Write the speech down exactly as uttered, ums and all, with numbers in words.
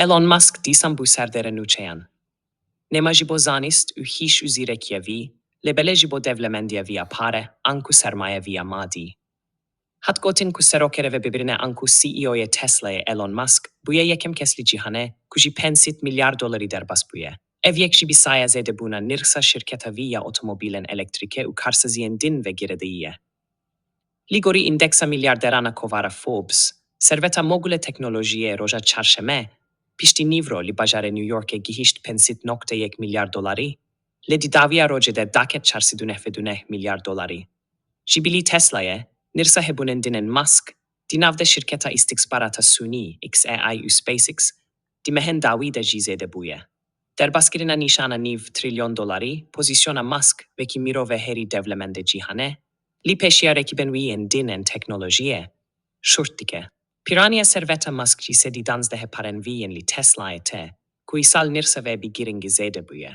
Elon Musk dîsan bû serdêrê nûçeyan. Nema ji bo zanist û hîş û zîrekiya vî, lê belê ji bo dewlemendiya vî ya pare, anku sermaye vî ya madî. Hat gotin ku serokê rêvebirine anku C E O yê Tesla'yê Elon Musk bûye yekem kes li cîhanê ku ji pênc sed milyar dolarî derbas bûye. Ev yek jî bi saya zêdebûna nirxa şirketa vî ya otomobîlên elektrîkê û karsaziyên din ve girêdayî ye. Li gorî îndeksa milyarderana kovara Forbes, serveta mogulê teknolojiyê roja çarşemê piştî nîvro li bajarê New Yorkê gihîşt pênc sed nokte yek milyar dolarî, lê di dawiya rojê de daket çar sed û newed û neh milyar dolarî. Ji bilî Tesla'yê, nirxa hebûnên din ên Musk di nav de şirketa îstixbarata sûnî, X A I û SpaceX, di mehên dawî de jî zêde bûye. Derbaskirina nîşana nîv trilyon dolarî, pozîsyona Musk wekî mirove herî dewlemendê cîhanê, li pêşiya rekîbên wî yên din ên teknolojiyê, şurt dike. Piraniya serveta Musk ji sedî danzdehê parên vî yên li Tesla'yê tê, ku îsal nirxa vê bi giringî zêde bûye.